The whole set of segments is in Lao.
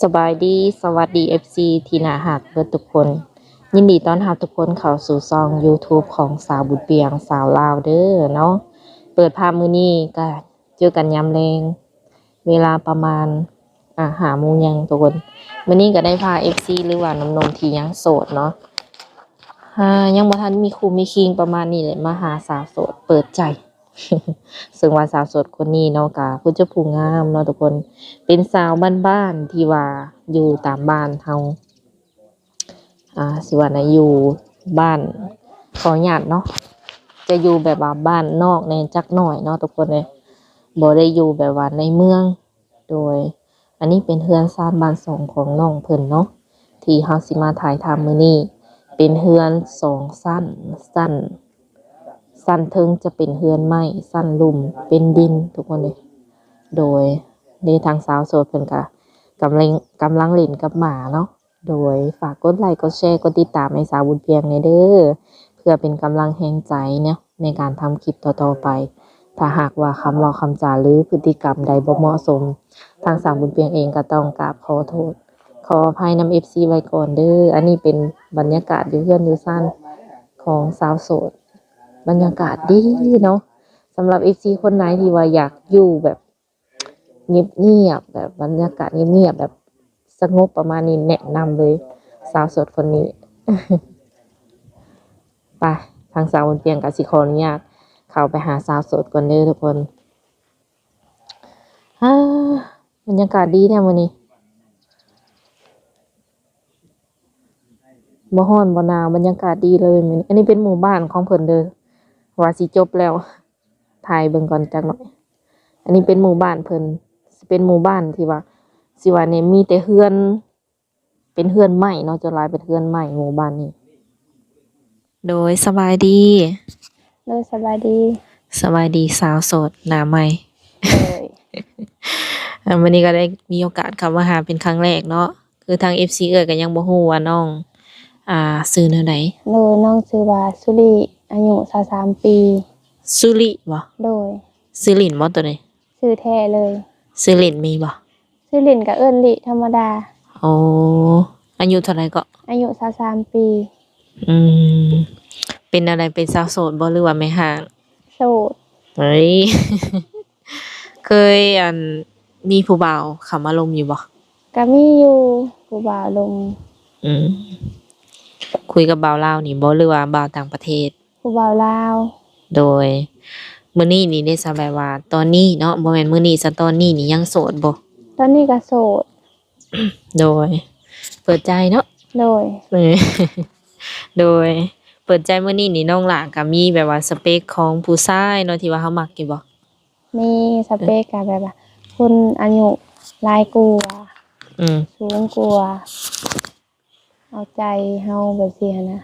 ສະບາຍດີ ສະຫວັດດີ ເອັຟຊີ ທີ່ໜ້າຮັກເບິດທຸກຄົນ. ຍິນດີຕ້ອນຮັບທຸກຄົນເຂົ້າສູ່ຊ່ອງ YouTube ຂອງສາວບຸນປຽງ ສາວລາວເດີເນາະ. ເປີດພາບມື້ນີ້ກະເຈີກັນຍາມແລງ ເວລາປະມານ ອ່າ ຫ້າໂມງຫຍັງທຸກຄົນ. ມື້ນີ້ກະໄດ້ພາ ເອັຟຊີ ຫຼືວ່າໜຸ່ມໆທີ່ຍັງໂສດເນາະ ຫາ ຍັງບໍ່ທັນມີຄູ່ມີຄີງປະມານນີ້ແຫຼະ ມາຫາສາວໂສດເປີດໃຈ. ເຊິ່ງວ່າສາວໂສດຄົນນີ້ເນາະ ກະຜູ້ເຈົ້າຜູ້ງາມເນາະທຸກຄົນ, ເປັນສາວບ້ານໆ ທີ່ວ່າຢູ່ຕາມບ້ານເຮົາ ອ່າ ຊິວ່າໃນ ຢູ່ບ້ານ ຂໍອະນຸຍາດເນາະ ຈະຢູ່ແບບວ່າບ້ານນອກແດ່ຈັກໜ້ອຍເນາະທຸກຄົນເອີຍ, ບໍ່ໄດ້ຢູ່ແບບວ່າໃນເມືອງ. ໂດຍ ອັນນີ້ເປັນເຮືອນຊານບ້ານຊ່ອງຂອງນ້ອງເພິ່ນເນາະ ທີ່ເຮົາຊິມາຖ່າຍທຳມື້ນີ້ ເປັນເຮືອນສອງຊັ້ນ ຊັ້ນ ຊັ້ນເທິງຈະເປັນເຮືອນໄມ້ ຊັ້ນລຸ່ມເປັນດິນທຸກຄົນເອີຍ. ໂດຍ ເດ້ ທາງສາວໂສດເພິ່ນກະກຳລັງ ກຳລັງຫຼິ້ນກັບໝາເນາະ. ໂດຍ ຝາກກົດໄລ ກົດແຊ ກົດຕິດຕາມໃຫ້ສາວບຸນປຽງແດ່ເດີ ເພື່ອເປັນກຳລັງແຮງໃຈເນາະ ໃນການທຳຄລິບຕໍ່ໆໄປ. ຖ້າຫາກວ່າຄຳເວົ້າຄຳຈາ ຫຼື ພຶດຕິກຳໃດບໍ່ເໝາະສົມ ທາງສາວບຸນປຽງເອງກໍຕ້ອງກາບຂໍໂທດ ຂໍອະໄພນຳ ເອັຟຊີ ໄວ້ກ່ອນເດີ. ອັນນີ້ເປັນບັນຍາກາດຢູ່ເຮືອນຢູ່ຊານຂອງສາວໂສດ, ບັນຍາກາດດີເນາະ. ສຳລັບ ເອັຟຊີ ຄົນໃດທີ່ວ່າຢາກຢູ່ແບບ ງຽບໆ ແບບບັນຍາກາດງຽບໆ ແບບສະຫງົບປະມານນີ້ ແນະນຳເລີຍ ສາວໂສດຄົນນີ້. ໄປ ທາງສາວບຸນປຽງກໍຊິຂໍອະນຸຍາດເຂົ້າໄປຫາສາວໂສດກ່ອນເດີທຸກຄົນ. ອາ ບັນຍາກາດດີແທ້ມື້ນີ້ ບໍ່ຮ້ອນບໍ່ໜາວ ບັນຍາກາດດີເລີຍມື້ນີ້. ອັນນີ້ເປັນໝູ່ບ້ານຂອງເພິ່ນເດີ ວ່າຊິຈົບແລ້ວ. ຖ່າຍເບິ່ງກ່ອນຈັກໜ້ອຍ. ອັນນີ້ເປັນໝູ່ບ້ານເພິ່ນ ຊິເປັນໝູ່ບ້ານທີ່ວ່າ ຊິວ່າແນວມີແຕ່ເຮືອນ ເປັນເຮືອນໄມ້ເນາະ, ສ່ວນຫຼາຍເປັນເຮືອນໄມ້ໝູ່ບ້ານນີ້. ໂດຍ ສະບາຍດີ. ໂດຍ ສະບາຍດີ. ສະບາຍດີສາວໂສດໜ້າໃໝ່. ໂດຍ ເອີ ມື້ນີ້ກໍໄດ້ມີໂອກາດເຂົ້າມາຫາເປັນຄັ້ງແລກເນາະ. ຄືທາງ ເອັຟຊີ ເອື້ອຍກໍຍັງບໍ່ຮູ້ວ່ານ້ອງ ອ່າ ຊື່ແນວໃດ? ໂດຍ ນ້ອງຊື່ວ່າສຸລິ ອາຍຸຊາວສາມປີ. ສຸລິບໍ? ໂດຍ. ຊື່ຫຼິ້ນບໍໂຕນີ້? ຊື່ແທ້ເລີຍ. ຊື່ຫຼິ້ນມີບໍ? ຊື່ຫຼິ້ນກໍເອີ້ນລິທຳມະດາ. ໂອ້ ອາຍຸເທົ່າໃດເກາະ? ອາຍຸຊາວສາມປີ. ອືມ ເປັນແນວໃດ ເປັນສາວໂສດບໍ ຫຼືວ່າແມ່ຮ້າງ? ໂສດ. ເອີຍ ເຄີຍ ອັນ ມີຜູ້ບ່າວເຂົ້າມາລົມຢູ່ບໍ່? ກະມີຢູ່ ຜູ້ບ່າວລົມ. ອືມ ຄຸຍກັບບ່າວລາວນີ້ບໍ່ ຫຼືວ່າບ່າວຕ່າງປະເທດ? ຜູ້ບ່າວລາວ. ໂດຍ ມື້ນີ້ນີ້ເດ້ຊະ ແບບວ່າຕອນນີ້ເນາະ ບໍ່ແມ່ນມື້ນີ້ຊະ ຕອນນີ້ນີ້ຍັງໂສດບໍ່? ຕອນນີ້ກະໂສດ. ໂດຍ ເປີດໃຈເນາະ. ໂດຍ ເອີ ໂດຍ ເປີດໃຈມື້ນີ້ນີ້ ນ້ອງຫຼ້າກະມີແບບວ່າສະເປັກຂອງຜູ້ຊາຍເນາະ ທີ່ວ່າເຮົາມັກຢູ່ບໍ່? ມີ ສະເປັກກະແບບວ່າຄົນອາຍຸຫຼາຍກວ່າ ອືມ ສູງກວ່າ ເອົາໃຈເຮົາແບບຊີ້ຫັ້ນນະ.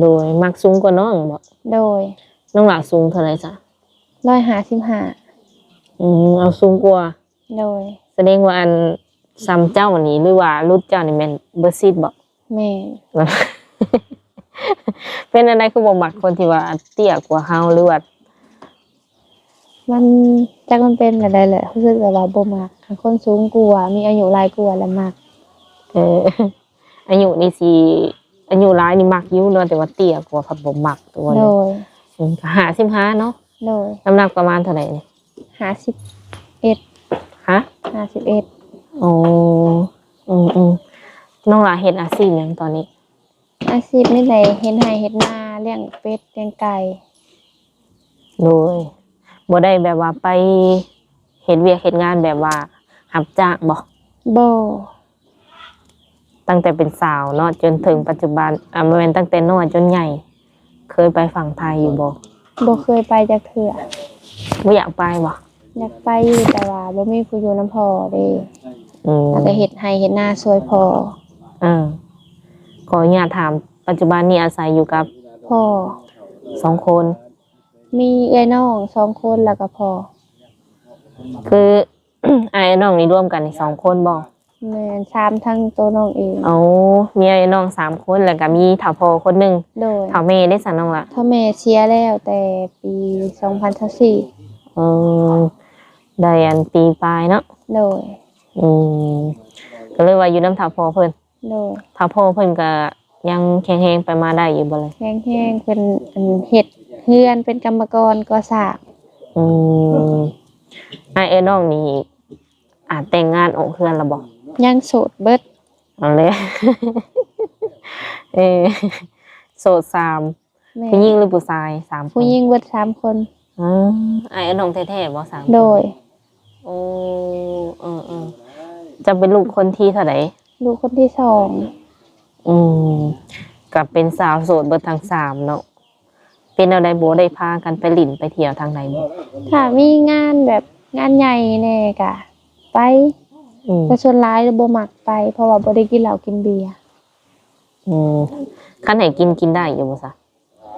ໂດຍ ມັກສູງກວ່ານ້ອງບໍ? ໂດຍ. ນ້ອງຫຼ້າສູງເທົ່າໃດຊະ? ຮ້ອຍຫ້າສິບຫ້າ. ອືມ ເອົາສູງກວ່າ. ໂດຍ. ສະແດງວ່າ ອັນ ສ່ຳເຈົ້ານີ້ ຫຼືວ່າລຸດເຈົ້ານີ້ແມ່ນເບີສິບບໍ? ແມ່ນ. ເປັນອັນໃດຄືບໍ່ມັກຄົນທີ່ວ່າເຕ້ຍກວ່າເຮົາ ຫຼືວ່າ ມັນ ຈັກມັນເປັນແບບໃດແຫຼະ ຮູ້ສຶກແບບວ່າບໍ່ມັກ ຄັນຄົນສູງກວ່າ ມີອາຍຸຫຼາຍກວ່າລະມັກ. ເອີ ອາຍຸນີ້ຊິ ອາຍຸຫຼາຍນີ້ມັກຢູ່ເນາະ ແຕ່ວ່າເຕ້ຍກວ່າພັດບໍ່ມັກຕົວະ. ໂດຍ. ອືມ ຫ້າສິບຫ້າເນາະ. ໂດຍ. ນ້ຳໜັກປະມານເທົ່າໃດນີ້? ຫ້າສິບເອັດ. ຮະ? ຫ້າສິບເອັດ. ໂອ້ ອືມໆ ນ້ອງຫຼ້າເຮັດອາຊີບຫຍັງຕອນນີ້? ອາຊີບນີ້ແຫຼະ ເຮັດໄຮ່ເຮັດນາ ລ້ຽງເປັດ ລ້ຽງໄກ່. ໂດຍ. ບໍ່ໄດ້ແບບວ່າໄປເຮັດວຽກເຮັດງານແບບວ່າຮັບຈ້າງບໍ່? ບໍ່. ຕັ້ງແຕ່ເປັນສາວເນາະ ຈົນເຖິງປັດຈຸບັນ ອາ ບໍ່ແມ່ນ ຕັ້ງແຕ່ນ້ອຍຈົນໃຫຍ່ ເຄີຍໄປຝັ່ງໄທຢູ່ບໍ່? ບໍ່ເຄີຍໄປຈັກເທື່ອ. ບໍ່ຢາກໄປບໍ່? ຢາກໄປຢູ່ ແຕ່ວ່າບໍ່ມີຜູ້ຢູ່ນຳພໍ່ເດ້. ອືມ ແຕ່ເຮັດໄຮ່ເຮັດນາຊ່ວຍພໍ່. ເອີ ຂໍອະນຸຍາດຖາມ ປັດຈຸບັນນີ້ອາໄສຢູ່ກັບພໍ່ສອງຄົນ? ມີເອື້ອຍນ້ອງສອງຄົນ ແລ້ວກໍພໍ່. ຄື ອ້າຍນ້ອງນີ້ລວມກັນນີ້ສອງຄົນບໍ່? ແມ່ນ ສາມ ທັງໂຕນ້ອງເອງ. ໂອ້ ມີອ້າຍນ້ອງສາມຄົນ ແລ້ວກໍມີເຖົ້າພໍ່ຄົນໜຶ່ງ. ໂດຍ. ເຖົ້າແມ່ເດ້ຊັ້ນນ້ອງລະ? ເຖົ້າແມ່ເສຍແລ້ວແຕ່ປີສອງພັນຊາວສີ່. ເອີ ໄດ້ອັນປີປາຍເນາະ. ໂດຍ. ອືມ ກໍເລີຍວ່າຢູ່ນຳທ້າວພໍ່ເພິ່ນ. ໂດຍ. ທ້າວພໍ່ເພິ່ນກໍຍັງແຂງແຮງໄປມາໄດ້ຢູ່ບໍ່ລະ? ແຂງແຮງ ເພິ່ນ ອັນ ເຮັດເຮືອນ ເປັນກຳມະກອນກໍ່ສ້າງ. ອືມ ອ້າຍເອື້ອຍນ້ອງນີ້ ອາ ແຕ່ງງານອອກເຮືອນແລ້ວບໍ່? ຍັງໂສດເບິດ. ເອົາແລ້ວ ເອີ ໂສດສາມ. ແມ່ນ. ຜູ້ຍິງ ຫຼື ຜູ້ຊາຍ? ສາມຄົນ. ຜູ້ຍິງເບິດສາມຄົນ. ອືມ ອ້າຍເອື້ອຍນ້ອງແທ້ໆບໍ່ ສາມຄົນ? ໂດຍ. ໂອ້ ເອີໆ ເຈົ້າເປັນລູກຄົນທີເທົ່າໃດ? ລູກຄົນທີສອງ. ອືມ ກໍເປັນສາວໂສດເບິດທັງສາມເນາະ. ເປັນແນວໃດ ບໍ່ໄດ້ພາກັນໄປຫຼິ້ນໄປທ່ຽວທາງໃດບໍ່? ຖ້າມີງານແບບງານໃຫຍ່ແດ່ກະໄປ. ອືມ ແຕ່ສ່ວນຫຼາຍບໍ່ມັກໄປ ເພາະວ່າບໍ່ໄດ້ກິນເຫຼົ້າກິນເບຍ. ອືມ ຄັນໃຫ້ກິນ ກິນໄດ້ຢູ່ບໍ່ຊະ?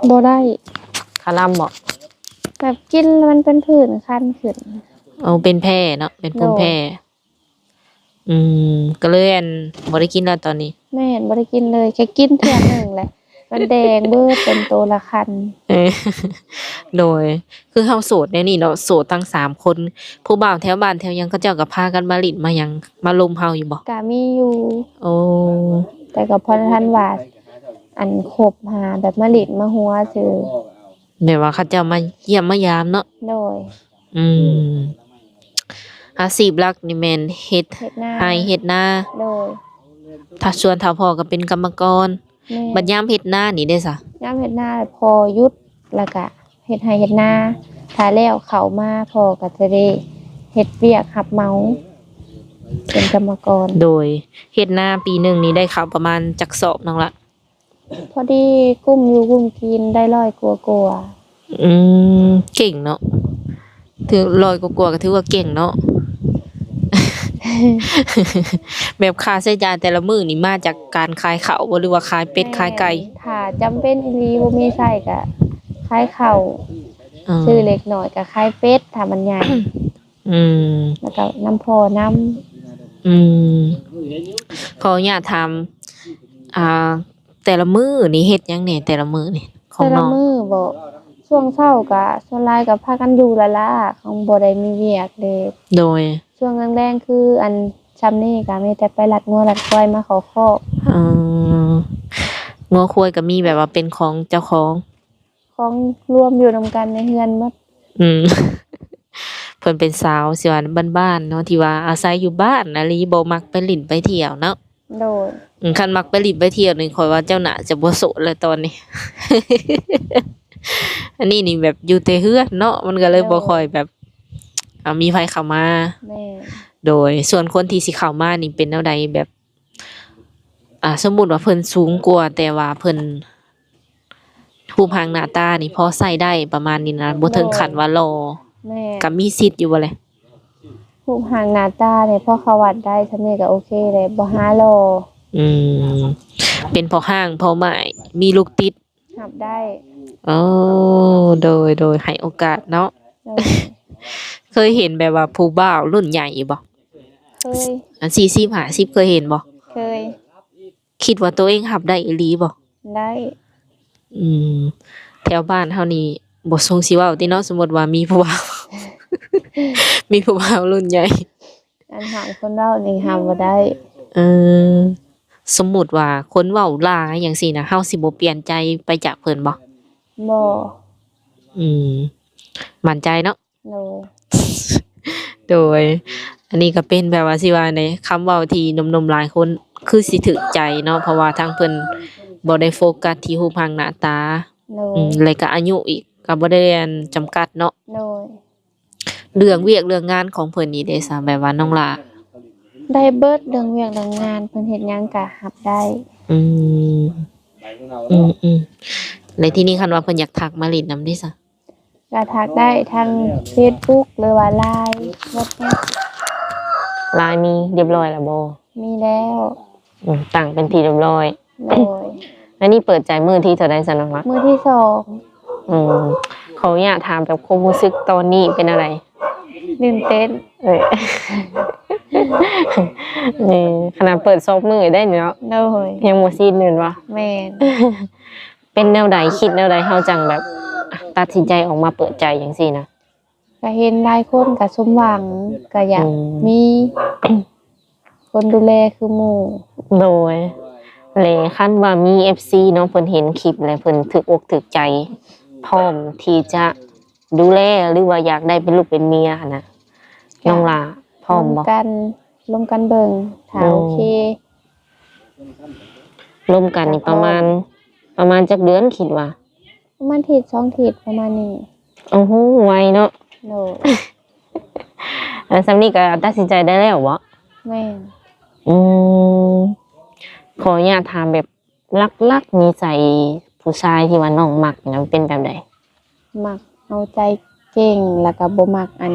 ບໍ່ໄດ້. ຄາລຳບໍ່? ແບບກິນແລ້ວມັນເປັນผื่ນຄັນຂຶ້ນ. ໂອ້ ເປັນແພ້ເນາະ ເປັນພູມແພ້. ໂດຍ. ອືມ ກໍເລີຍ ອັນ ບໍ່ໄດ້ກິນແລ້ວຕອນນີ້. ແມ່ນ ບໍ່ໄດ້ກິນເລີຍ ແຄ່ກິນເທື່ອໜຶ່ງແຫຼະ ມັນແດງເບິດ ເປັນໂຕລະຄັນ. ເອີ ໂດຍ. ຄືເຮົາໂສດແນວນີ້ເນາະ ໂສດທັງສາມຄົນ ຜູ້ບ່າວແຖວບ້ານແຖວຫຍັງ ເຂົາເຈົ້າກໍພາກັນມາຫຼິ້ນມາຫຍັງ ມາລົມເຮົາຢູ່ບໍ່? ກະມີຢູ່. ໂອ້ ແຕ່ກໍບໍ່ທັນວ່າ ອັນ ຄົບຫາ ແບບມາຫຼິ້ນມາຫົວຊື່. ແບບວ່າເຂົາເຈົ້າມາຢ້ຽມມາຢາມເນາະ. ໂດຍ. ອືມ ອາຊີບຫຼັກນີ້ແມ່ນເຮັດ ເຮັດນາ ໄຮ່ເຮັດນາ. ໂດຍ. ຖ້າສ່ວນທ້າວພໍ່ກໍເປັນກຳມະກອນ. ແມ່ນ. ບັດຍາມເຮັດນານີ້ເດ້ຊະ? ຍາມເຮັດນາພໍ່ຢຸດ ແລ້ວກະເຮັດໄຮ່ເຮັດນາ ຖ້າແລ້ວເຂົ້າມາພໍ່ກໍຈະໄດ້ເຮັດວຽກຮັບເໝົາ ເປັນກຳມະກອນ. ໂດຍ. ເຮັດນາປີໜຶ່ງນີ້ໄດ້ເຂົ້າປະມານຈັກສອບນ້ອງລະ? ພໍດີກຸ້ມຢູ່ກຸ້ມກິນໄດ້ຮ້ອຍກວ່າກວ່າ. ອືມ ເກັ່ງເນາະ ຖືກຮ້ອຍກວ່າກວ່າກໍຖືວ່າເກັ່ງເນາະ. ແບບຄ່າໃຊ້ຈ່າຍແຕ່ລະມື້ນີ້ມາຈາກການຂາຍເຂົ້າບໍ່ ຫຼືວ່າຂາຍເປັດຂາຍໄກ່? ແມ່ນ ຖ້າຈຳເປັນອີ່ຫຼີບໍ່ມີໃຊ້ກໍຂາຍເຂົ້າ. ອືມ ຊື້ເລັກນ້ອຍກໍຂາຍເປັດ ຖ້າມັນໃຫຍ່. ອືມ ແລ້ວກໍນຳພໍ່ນຳ. ອືມ ຂໍອະນຸຍາດຖາມ ອ່າ ແຕ່ລະມື້ນີ້ເຮັດຫຍັງແດ່ແຕ່ລະມື້ນີ້ຂອງນ້ອງ? ແຕ່ລະມື້ບໍ? ຊ່ວງເຊົ້າກະສ່ວນຫຼາຍກະພາກັນຢູ່ລ້າໆ ຄງບໍ່ໄດ້ມີວຽກເດ້. ໂດຍ. ຊ່ວງແລງໆ ຄືອັນຊ່ຳນີ້ກະມີແຕ່ໄປລັດງົວລັດຄວາຍມາເຂົ້າຄອກ. ເອີ ງົວຄວາຍກະມີແບບວ່າເປັນຂອງເຈົ້າຂອງ? ຂອງລວມຢູ່ນຳກັນໃນເຮືອນໝົດ. ອືມ ເພິ່ນເປັນສາວ ຊິວ່າບ້ານໆ ເນາະ ທີ່ວ່າອາໄສຢູ່ບ້ານອີ່ຫຼີ ບໍ່ມັກໄປຫຼິ້ນໄປທ່ຽວເນາະ. ໂດຍ. ອືມ ຄັນມັກໄປຫຼິ້ນໄປທ່ຽວນີ້ ຂ້ອຍວ່າເຈົ້າໜ້າຈະບໍ່ໂສດແລ້ວຕອນນີ້. ອັນນີ້ນີ້ແບບຢູ່ແຕ່ເຮືອນເນາະ ມັນກໍເລີຍ ໂດຍ ບໍ່ຄ່ອຍແບບ ອ່າ ມີໃຜເຂົ້າມາ. ແມ່ນ. ໂດຍ. ສ່ວນຄົນທີ່ຊິເຂົ້າມານີ້ເປັນແນວໃດ ແບບ ອ່າ ສົມມຸດວ່າເພິ່ນສູງກວ່າ ແຕ່ວ່າເພິ່ນ ຮູບຮ່າງໜ້າຕານີ້ພໍໃຊ້ໄດ້ປະມານນີ້ນະ ບໍ່ເຖິງ ໂດຍ ຂັ້ນວ່າຫຼໍ່. ແມ່ນ. ກໍມີສິດຢູ່ບໍ່ແລະ? ຮູບຮ່າງໜ້າຕານີ້ພໍເຂົ້າວັດໄດ້ ຊ່ຳນີ້ກໍໂອເຄແລ້ວ ບໍ່ຫາຫຼໍ່. ອືມ ເປັນພໍ່ຮ້າງພໍ່ໝ້າຍ ມີລູກຕິດ ຮັບໄດ້. ໂອ້ ໂດຍໆ ໃຫ້ໂອກາດເນາະ. ໂດຍ. ເຄີຍເຫັນແບບວ່າຜູ້ບ່າວລຸ້ນໃຫຍ່ຢູ່ບໍ່? ເຄີຍ. ອັນ ສີ່ສິບ ຫ້າສິບ ເຄີຍເຫັນບໍ່? ເຄີຍ. ຄິດວ່າໂຕເອງຮັບໄດ້ອີ່ຫຼີບໍ່? ໄດ້. ອືມ ແຖວບ້ານເຮົານີ້ບໍ່ຊົງຊິເວົ້າຕິເນາະ ສົມມຸດວ່າມີຜູ້ບ່າວ ມີຜູ້ບ່າວລຸ້ນໃຫຍ່. ອັນຫ້າມຄົນເວົ້ານີ້ຫ້າມບໍ່ໄດ້. ເອີ ສົມມຸດວ່າຄົນເວົ້າຫຼາຍຈັ່ງຊີ້ນະ ເຮົາຊິບໍ່ປ່ຽນໃຈໄປຈາກເພິ່ນບໍ່? ບໍ່. ອືມ ໝັ້ນໃຈເນາະ. ໂດຍ. ໂດຍ. ອັນນີ້ກໍເປັນແບບວ່າຊິວ່າໃດ ຄຳເວົ້າທີ່ໜຸ່ມໆຫຼາຍຄົນຄືຊິຖືກໃຈເນາະ ເພາະວ່າທາງເພິ່ນບໍ່ໄດ້ໂຟກັສທີ່ຮູບຮ່າງໜ້າຕາ. ໂດຍ. ອືມ ແລະກໍອາຍຸອີກ ກໍບໍ່ໄດ້ ອັນ ຈຳກັດເນາະ. ໂດຍ. ເລື່ອງວຽກເລື່ອງງານຂອງເພິ່ນນີ້ເດຊະ ແບບວ່ານ້ອງຫຼ້າ? ໄດ້ເບິດ ເລື່ອງວຽກເລື່ອງງານ ເພິ່ນເຮັດຫຍັງກະຮັບໄດ້. ອືມ ອືມໆ ແລ້ວທີນີ້ຄັນວ່າເພິ່ນຢາກທັກມາຫຼິ້ນນຳເດຊະ? ກະທັກໄດ້ທາງເຟສບຸກ ຫຼືວ່າລາຍ ວັອດແອັບ. ລາຍມີຮຽບຮ້ອຍແລ້ວບໍ່? ມີແລ້ວ. ອືມ ຕັ້ງເປັນທີ່ຮຽບຮ້ອຍ. ໂດຍ. ອັນນີ້ເປີດໃຈມື້ທີເທົ່າໃດຊັ້ນນ້ອງລະ? ມື້ທີສອງ. ອືມ ຂໍອະນຸຍາດຖາມແບບຄວາມຮູ້ສຶກຕອນນີ້ເປັນແນວໃດ? ຕື່ນເຕັ້ນ. ເອີ ເອີ ຂະໜາດເປີດສອງມື້ໄດ້ເນາະ. ໂດຍ. ຍັງບໍ່ຊິນແມ່ນບໍ່? ແມ່ນ. ເປັນແນວໃດ ຄິດແນວໃດ ເຮົາຈັ່ງແບບ ອະ ຕັດສິນໃຈອອກມາເປີດໃຈຈັ່ງຊີ້ນະ? ກະເຫັນຫຼາຍຄົນກະສົມຫວັງ ກະຢາກ ອືມ ມີ. ຄົນດູແລຄືໝູ່. ໂດຍ ແລະ ຄັນວ່າມີເອັຟຊີເນາະ ເພິ່ນເຫັນຄລິບແລ້ວເພິ່ນຖືກອົກຖືກໃຈ ພ້ອມທີ່ຈະດູແລ ຫຼືວ່າຢາກໄດ້ເປັນລູກເປັນເມຍຫັ້ນນະ ນ້ອງຫຼ້າພ້ອມບໍ່? ລົມກັນ ລົມກັນເບິ່ງ ຖ້າໂອເຄ ລົມກັນນີ້ປະມານ ປະມານຈັກເດືອນຄິດວ່າ? ປະມານທິດສອງທິດປະມານນີ້. ໂອ້ໂຫ ໄວເນາະ. ໂດຍ ແລ້ວສ່ຳນີ້ກໍຕັດສິນໃຈໄດ້ແລ້ວບໍ? ແມ່ນ. ອືມ ຂໍອະນຸຍາດຖາມແບບຫຼັກໆ ນິໄສຜູ້ຊາຍທີ່ວ່ານ້ອງມັກນີ້ ມັນເປັນແບບໃດ? ມັກເອົາໃຈເກັ່ງ ແລ້ວກໍບໍ່ມັກອັນ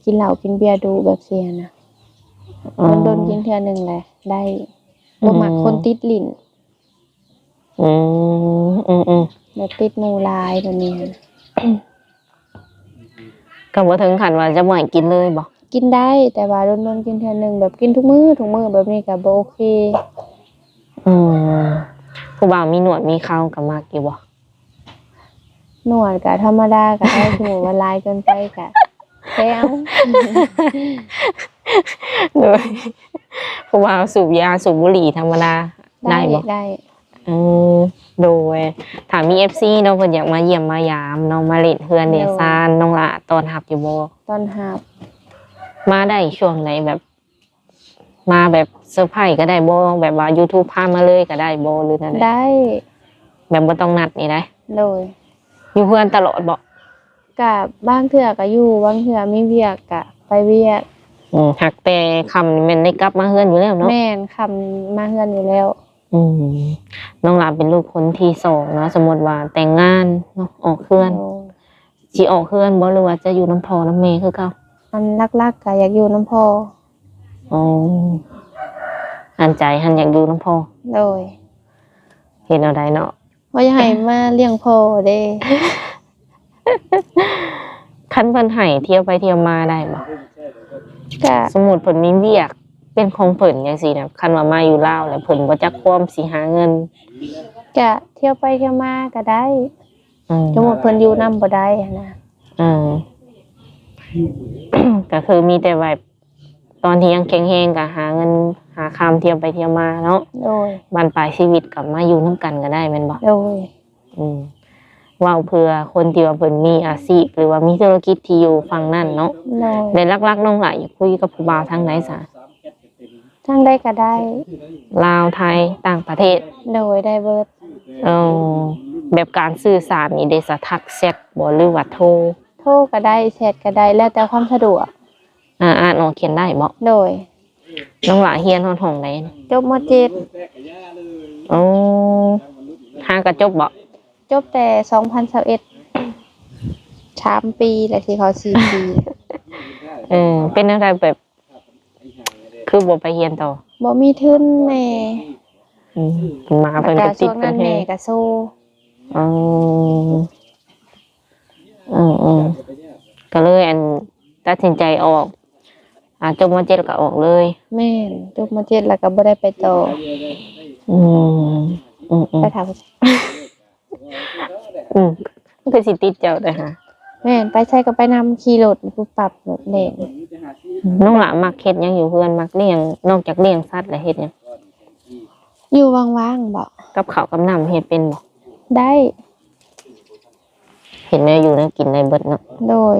ກິນເຫຼົ້າກິນເບຍດຸແບບຊີ້ຫັ້ນນະ. ອໍ ດົນໆກິນເທື່ອໜຶ່ງແຫຼະໄດ້. ບໍ່ມັກ ອືມ ຄົນຕິດຫຼິ້ນ. ອືມ ອືມໆ ແບບຕິດໝູ່ຫຼາຍແບບນີ້ຫັ້ນ. ກໍບໍ່ເຖິງຂັ້ນວ່າຈະບໍ່ໃຫ້ກິນເລີຍບໍ? ກິນໄດ້ ແຕ່ວ່າດົນໆກິນເທື່ອໜຶ່ງ ແບບກິນທຸກມື້ທຸກມື້ແບບນີ້ກໍບໍ່ໂອເຄ. ອືມ ຜູ້ບ່າວມີໜວດມີເຂົາກໍມັກຢູ່ບໍ? ໜວດກໍທຳມະດາກໍໄດ້ ສົມມຸດວ່າຫຼາຍເກີນໄປກໍແຊວ. ໂດຍ ຜູ້ບ່າວສູບຢາສູບບຸຫຼີ່ທຳມະດາ ໄດ້ ໄດ້ບໍ? ໄດ້. ເອີ ໂດຍ ຖ້າມີເອັຟຊີເນາະ ເພິ່ນຢາກມາຢ້ຽມມາຢາມເນາະ ມາຫຼິ້ນເຮືອນ ໂດຍ ເດຊານ ນ້ອງຫຼ້າຕ້ອນຮັບຢູ່ບໍ່? ຕ້ອນຮັບ. ມາໄດ້ຊ່ວງໃດ ແບບມາແບບເຊີໄພກໍໄດ້ບໍ່? ແບບວ່າຢູທູບພາມາເລີຍກໍໄດ້ບໍ່ ຫຼືແນວໃດ? ໄດ້ ແບບບໍ່ຕ້ອງນັດນີ້ໄດ໋. ໂດຍ. ຢູ່ເຮືອນຕະຫຼອດບໍ່? ກະບາງເທື່ອກະຢູ່ ບາງເທື່ອມີວຽກກະໄປວຽກ. ອືມ ຫາກແຕ່ຄ່ຳນີ້ແມ່ນໄດ້ກັບມາເຮືອນຢູ່ແລ້ວເນາະ? ແມ່ນ ຄ່ຳນີ້ມາເຮືອນຢູ່ແລ້ວ. ອືມ ນ້ອງຫຼ້າເປັນລູກຄົນທີສອງເນາະ ສົມມຸດວ່າແຕ່ງງານເນາະ ອອກເຮືອນ ໂດຍ ຊິອອກເຮືອນບໍ່ ຫຼືວ່າຈະຢູ່ນຳພໍ່ນຳແມ່ຄືເກົ່າ? ອັນຫຼັກໆກະຢາກຢູ່ນຳພໍ່. ອໍ ອັນໃຈຫັ້ນຢາກຢູ່ນຳພໍ່. ໂດຍ. ເຮັດແນວໃດເນາະ? ວ່າຢາກໃຫ້ມາລ້ຽງພໍ່ເດ້. ຄັນເພິ່ນໃຫ້ທ່ຽວໄປທ່ຽວມາໄດ້ບໍ່? ກະ ສົມມຸດເພິ່ນມີວຽກເປັນຂອງເພິ່ນຈັ່ງຊີ້ນະ ຄັນວ່າມາຢູ່ລາວແລ້ວເພິ່ນບໍ່ຈັກຄວາມຊິຫາເງິນ. ກະທ່ຽວໄປທ່ຽວມາກະໄດ້. ອືມ ສົມມຸດເພິ່ນຢູ່ນຳບໍ່ໄດ້ຫັ້ນນະ. ເອີ ກະຄືມີແຕ່ແບບ ຕອນທີ່ຍັງແຂງແຮງກໍຫາເງິນຫາຄຳທ່ຽວໄປທ່ຽວມາເນາະ. ໂດຍ. ບັ້ນປາຍຊີວິດກໍມາຢູ່ນຳກັນກໍໄດ້ແມ່ນບໍ່? ໂດຍ. ອືມ ເວົ້າເພື່ອຄົນທີ່ວ່າເພິ່ນມີອາຊີບ ຫຼືວ່າມີທຸລະກິດທີ່ຢູ່ຝັ່ງນັ້ນເນາະ. ໂດຍ. ແລະ ຫຼັກໆນ້ອງຫຼ້າຢາກຄຸຍກັບຜູ້ບ່າວທາງໃດຊະ? ທາງໃດກໍໄດ້. ລາວ ໄທ ຕ່າງປະເທດ? ໂດຍ ໄດ້ເບິດ. ເອີ ແບບການສື່ສານນີ້ເດ ສະທັກແຊັດບໍ່ ຫຼືວ່າໂທ? ໂທກໍໄດ້ ແຊັດກໍໄດ້ ແລ້ວແຕ່ຄວາມສະດວກ. ອ່າ ອ່ານອອກຂຽນໄດ້ບໍ່? ໂດຍ. ນ້ອງຫຼ້າຮຽນຮອດຫ້ອງໃດ? ຈົບ ມ.ເຈັດ. ໂອ້ ຫາກໍຈົບບໍ່? ຈົບແຕ່ສອງພັນຊາວເອັດ ສາມປີແລ້ວ ຊິເຂົ້າສີ່ປີ. ເອີ ເປັນແນວໃດ ແບບຄືບໍ່ໄປຮຽນຕໍ່? ບໍ່ມີທຶນແດ່. ອືມ ມາເພິ່ນກໍຕິດເພິ່ນແຮງ. ແມ່ກໍໂຊ. ອໍ ເອີໆ ກໍເລີຍອັນ ຕັດສິນໃຈອອກ ອ່າ ຈົບ ມ.ເຈັດ ແລ້ວກໍອອກເລີຍ. ແມ່ນ ຈົບ ມ.ເຈັດ ແລ້ວກໍບໍ່ໄດ້ໄປຕໍ່. ອືມ ອືມໆ ໄປຖາມ ອືມ ມັນຄືຊິຕິດເຈົ້າເດ້ຫາ. ແມ່ນ ໄປໃສກໍໄປນຳ ຂີ່ລົດປຸບປັບໂລດແລ່ນ. ນ້ອງຫຼ້າມັກເຮັດຫຍັງຢູ່ເຮືອນ? ມັກລ້ຽງ ນອກຈາກລ້ຽງສັດແລ້ວເຮັດຫຍັງ? ຢູ່ວ່າງໆບໍ? ກັບເຂົ້າກັບນ້ຳເຮັດເປັນບໍ່? ໄດ້. ເຮັດແນວຢູ່ແນວກິນໄດ້ເບິດເນາະ. ໂດຍ.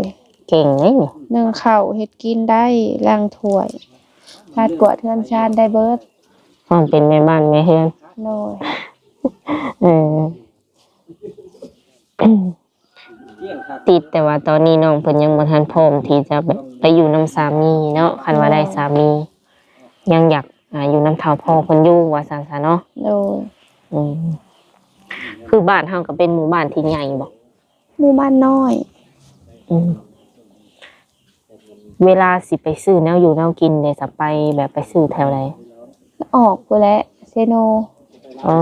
ເກັ່ງເດ້ນີ້. ໜຶ້ງເຂົ້າ ເຮັດກິນໄດ້ ລ້າງຖ້ວຍ ກວາດກວາດເຮືອນຊານໄດ້ເບິດ. ພ້ອມເປັນແມ່ບ້ານແມ່ເຮືອນ. ໂດຍ. ເອີ ຕິດແຕ່ວ່າຕອນນີ້ນ້ອງເພິ່ນຍັງບໍ່ທັນພ້ອມທີ່ຈະແບບໄປຢູ່ນຳສາມີເນາະ. ຄັນວ່າໄດ້ສາມີ ຍັງຢາກ ອ່າ ຢູ່ນຳເຖົ້າພໍ່ເພິ່ນຢູ່ວ່າຊັ້ນຊະເນາະ. ໂດຍ. ອືມ ຄືບ້ານເຮົາກໍເປັນໝູ່ບ້ານທີ່ໃຫຍ່ບໍ່? ໝູ່ບ້ານນ້ອຍ. ອືມ ເວລາຊິໄປຊື້ແນວຢູ່ແນວກິນເດ ສະ ໄປແບບໄປຊື້ແຖວໃດ? ອອກພຸ້ນແຫຼະ ເຊໂນ. ອໍ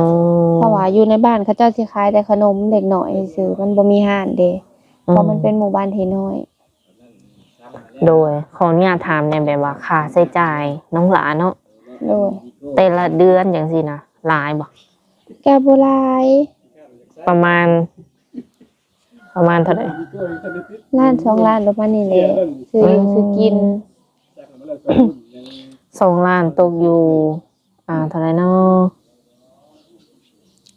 ເພາະວ່າຢູ່ໃນບ້ານເຂົາເຈົ້າຊິຂາຍແຕ່ຂະໜົມເລັກນ້ອຍຊື່ໆ ມັນບໍ່ມີຮ້ານເດ. ອືມ ເພາະມັນເປັນໝູ່ບ້ານທີ່ນ້ອຍ. ໂດຍ. ຂໍອະນຸຍາດຖາມແດ່ ແບບວ່າຄ່າໃຊ້ຈ່າຍນ້ອງຫຼ້າເນາະ. ໂດຍ. ແຕ່ລະເດືອນຈັ່ງຊີ້ນະ ຫຼາຍບໍ່? ກໍບໍ່ຫຼາຍ. ປະມານ ປະມານເທົ່າໃດ? ລ້ານສອງລ້ານປະມານນີ້ແຫຼະ ຊື້ຢູ່ ອືມ ຊື້ກິນ. ສອງລ້ານຕົກຢູ່ ອ່າ ເທົ່າໃດເນາະ?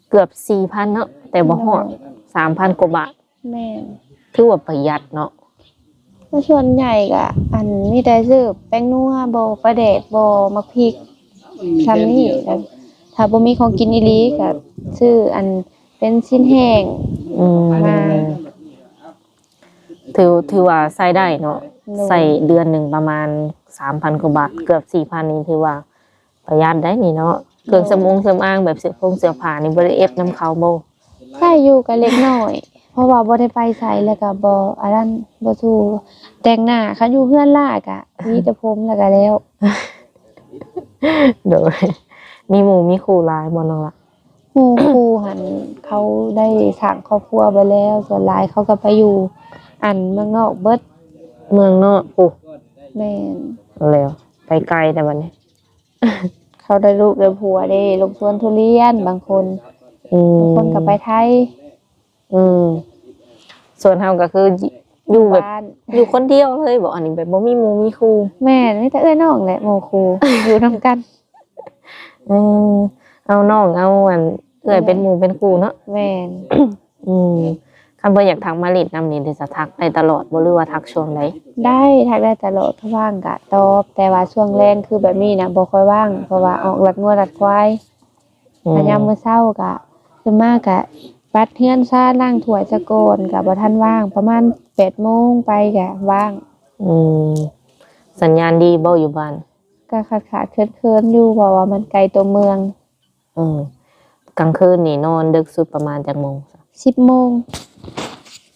ເກືອບສີ່ພັນເນາະ ແຕ່ບໍ່ຮອດ ໂດຍ ສາມພັນກວ່າບາດ. ແມ່ນ. ຖືວ່າປະຢັດເນາະ. ແຕ່ສ່ວນໃຫຍ່ກະ ອັນ ມີແຕ່ຊື້ແປ້ງນົວບໍ ປາແດກບໍ ໝາກພິກ ອືມ ສ່ຳນີ້. ແລ້ວຖ້າບໍ່ມີຂອງກິນອີ່ຫຼີກະຊື້ ອັນ ເປັນຊີ້ນແຫ້ງ ອືມ ມາ. ຖື ຖືວ່າໃຊ້ໄດ້ເນາະ. ໂດຍ. ໃຊ້ເດືອນໜຶ່ງປະມານສາມພັນກວ່າບາດ ເກືອບສີ່ພັນນີ້ ຖືວ່າປະຢັດໄດ໋ນີ້ເນາະ. ໂດຍ. ເຄື່ອງສຳອົງສຳອາງ ແບບເສື້ອຜົງເສື້ອຜ້ານີ້ ບໍ່ໄດ້ເອັດນຳເຂົາບໍ? ໃຊ້ຢູ່ກະເລັກນ້ອຍ ເພາະວ່າບໍ່ໄດ້ໄປໃສ ແລ້ວກະບໍ່ອັນນັ້ນ ບໍ່ສູ່ແຕ່ງໜ້າ. ຄັນຢູ່ເຮືອນຫຼ້າກະມີແຕ່ຜົມ ແລ້ວກະແລ້ວ. ໂດຍ. ມີໝູ່ມີຄູ່ຫຼາຍບໍ່ນ້ອງລະ? ໝູ່ຄູ່ຫັ້ນເຂົາໄດ້ສ້າງຄອບຄົວເບິດແລ້ວ ສ່ວນຫຼາຍເຂົາກໍໄປຢູ່ ອັນ ເມືອງນອກເບິດ. ເມືອງນອກພຸ້ນ? ແມ່ນ. ແລ້ວໄປໄກແຕ່ບັດນີ້ ເຂົາໄດ້ລູກໄດ້ຜົວເດ້ ລົງສວນທຸລຽນບາງຄົນ. ອືມ. ບາງຄົນກໍໄປໄທ. ອືມ. ສ່ວນເຮົາກໍຄືຢູ່ແບບ ຢູ່ຄົນດຽວເລີຍບໍ? ອັນນີ້ແບບບໍ່ມີໝູ່ມີຄູ່? ແມ່ນ. ມີແຕ່ເອື້ອຍນ້ອງແຫຼະໝູ່ຄູ່ ຢູ່ນຳກັນ. ເອີ ເອົານ້ອງ ເອົາອັນເອື້ອຍເປັນໝູ່ເປັນຄູ່ເນາະ. ແມ່ນ. ອືມ. ຄັນເພິ່ນຢາກທັກມາຫຼິ້ນນຳນີ້ ຈະທັກໄດ້ຕະຫຼອດບໍ່ ຫຼືວ່າທັກຊ່ວງໃດ? ໄດ້ ທັກໄດ້ຕະຫຼອດ ຖ້າວ່າງກະຕອບ. ແຕ່ວ່າຊ່ວງແລງຄືແບບນີ້ນະ ບໍ່ຄ່ອຍວ່າງ ເພາະວ່າອອກລັດງົວລັດຄວາຍ. ອືມ. ແລ້ວຍາມມື້ເຊົ້າກະ ຕື່ນມາກະປັດເຮືອນຊານ ລ້າງຖ້ວຍສາກ່ອນ ກະບໍ່ທັນວ່າງ. ປະມານແປດໂມງໄປກະວ່າງ. ອືມ. ສັນຍານດີບໍ່ຢູ່ບ້ານ? ກະຂາດໆເຂີນໆຢູ່ ເພາະວ່າມັນໄກຕົວເມືອງ. ເອີ. ກາງຄືນນີ້ນອນດຶກສຸດປະມານຈັກໂມງ? ສິບໂມງ.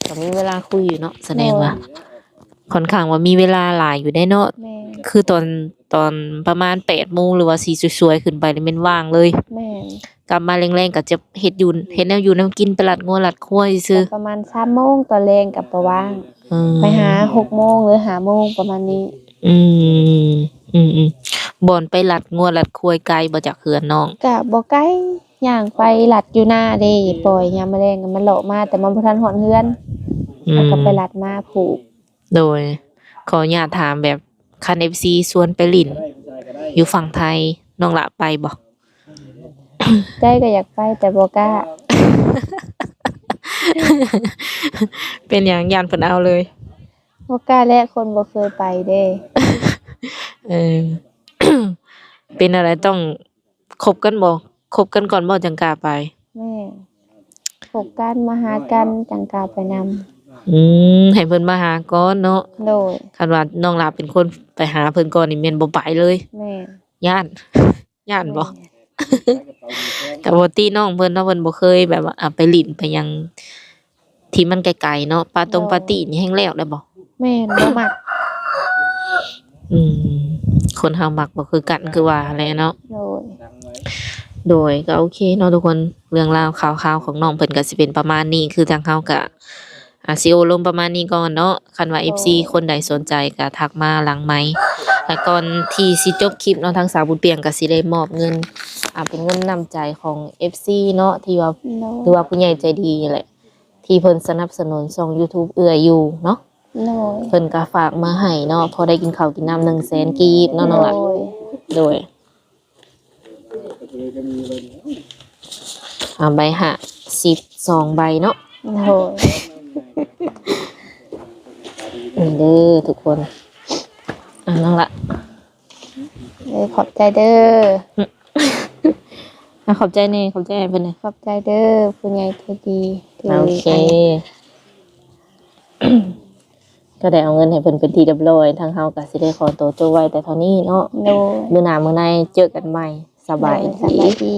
ກໍມີເວລາຄຸຍຢູ່ເນາະ ສະແດງວ່າ ໂດຍ ຂ້ອນຂ້າງວ່າມີເວລາຫຼາຍຢູ່ເດ້ເນາະ. ແມ່ນ. ຄືຕອນ ຕອນປະມານແປດໂມງ ຫຼືວ່າສີ່ສວຍໆຂຶ້ນໄປນີ້ແມ່ນວ່າງເລີຍ. ແມ່ນ. ກັບມາແລງໆກໍຈະເຮັດຢູ່ ເຮັດແນວຢູ່ແນວກິນ ໄປລັດງົວລັດຄວາຍຊື່. ກໍປະມານສາມໂມງຕອນແລງກໍບໍ່ວ່າງ. ອືມ. ໄປຫາຫົກໂມງ ຫຼືຫ້າໂມງປະມານນີ້. ອືມ ອືມໆ. ບ່ອນໄປລັດງົວລັດຄວາຍໄກບໍ່ຈາກເຮືອນນ້ອງ? ກະບໍ່ໄກ ຍ່າງໄປລັດຢູ່ນາເດ້ ປ່ອຍຍາມມະແລງ ມັນເລາະມາ ແຕ່ມັນບໍ່ທັນຮອດເຮືອນ ອືມ ແລ້ວກໍໄປລັດມາພຸ້ນ. ໂດຍ. ຂໍອະນຸຍາດຖາມແບບ ຄັນເອັຟຊີຊວນໄປຫຼິ້ນຢູ່ຝັ່ງໄທ ນ້ອງຫຼ້າໄປບໍ່? ໃຈກໍຢາກໄປ ແຕ່ບໍ່ກ້າ. ເປັນຫຍັງ ຢ້ານເພິ່ນເອົາເລີຍ? ບໍ່ກ້າແຫຼະ ຄົນບໍ່ເຄີຍໄປເດ້. ເອີ ເປັນແນວໃດ ຕ້ອງຄົບກັນບໍ່? ຄົບກັນກ່ອນບໍ່ ຈັ່ງກ້າໄປ? ແມ່ນ. ຄົບກັນ ມາຫາກັນ ຈັ່ງກ້າໄປນຳ. ອືມ ໃຫ້ເພິ່ນມາຫາກ່ອນເນາະ. ໂດຍ. ຄັນວ່ານ້ອງຫຼ້າເປັນຄົນໄປຫາເພິ່ນກ່ອນນີ້ ແມ່ນບໍ່ໄປເລີຍ. ແມ່ນ. ຢ້ານ. ຢ້ານບໍ່? ແມ່ນ. ກໍບໍ່ຕິນ້ອງເພິ່ນເນາະ ເພິ່ນບໍ່ເຄີຍແບບວ່າ ອາ ໄປຫຼິ້ນໄປຫຍັງທີ່ມັນໄກໆເນາະ. ປາຕົງ ໂດຍ ປາຕີ້ນີ້ແຮ່ງແລ້ວໄດ້ບໍ່? ແມ່ນ ບໍ່ມັກ. ອືມ ຄົນເຮົາມັກບໍ່ຄືກັນ ຄືວ່າຫັ້ນແຫຼະເນາະ. ໂດຍ. ໂດຍ ກໍໂອເຄເນາະທຸກຄົນ ເລື່ອງລາວຂ່າວຄາວຂອງນ້ອງເພິ່ນກໍຊິເປັນປະມານນີ້ ຄືທາງເຮົາກໍ ອາ ຊິໂອ້ລົມປະມານນີ້ກ່ອນເນາະ. ຄັນວ່າ ໂດຍ ເອັຟຊີຄົນໃດສົນໃຈກໍທັກມາຫຼັງໄມ. ແລະ ກ່ອນທີ່ຊິຈົບຄລິບເນາະ ທາງສາວບຸນປ່ຽງກໍຊິໄດ້ມອບເງິນ ອາ ເປັນເງິນນ້ຳໃຈຂອງເອັຟຊີເນາະ ທີ່ວ່າ ໂດຍ ຖືວ່າຜູ້ໃຫຍ່ໃຈດີແຫຼະ ທີ່ເພິ່ນສະໜັບສະໜູນຊ່ອງຢູທູບເອື້ອຍຢູ່ເນາະ. ໂດຍ. ເພິ່ນກໍຝາກມາໃຫ້ເນາະ ພໍໄດ້ກິນເຂົ້າກິນນ້ຳ ໜຶ່ງແສນກີບເນາະ ນ້ອງຫຼ້າ. ໂດຍ. ໂດຍ. ເອົາໃບຫ້າສິບ ສອງໃບເນາະ. ໂດຍ. ນີ້ເດີທຸກຄົນ. ອ່າ ນ້ອງຫຼ້າ. ເອີ ຂອບໃຈເດີ. ອ່າ ຂອບໃຈແດ່ ຂອບໃຈໃຫ້ເພິ່ນແດ່. ຂອບໃຈເດີ ຜູ້ໃຫຍ່ໃຈດີ. ໂອເຄ. ກໍໄດ້ເອົາເງິນໃຫ້ເພິ່ນເປັນທີ່ຮຽບຮ້ອຍ ທາງເຮົາກໍຊິໄດ້ຂໍໂຕຈົບໄວ້ແຕ່ເທົ່ານີ້ເນາະ. ໂດຍ. ມື້ໜ້າມື້ໃນເຈີກັນໃໝ່. ສະບາຍດີ. ໂດຍ ສະບາຍດີ.